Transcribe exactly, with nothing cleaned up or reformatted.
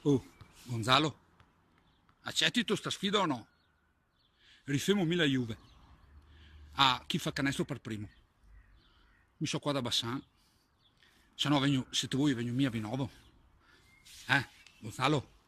Oh, Gonzalo, acetito sta sfida o no? Rifemo mi la Juve. Ah, chi fa canestro par primo? Mi so qua da Bassan. Se no vegno, se te voi, vegno mi a Vinovo. Eh, Gonzalo?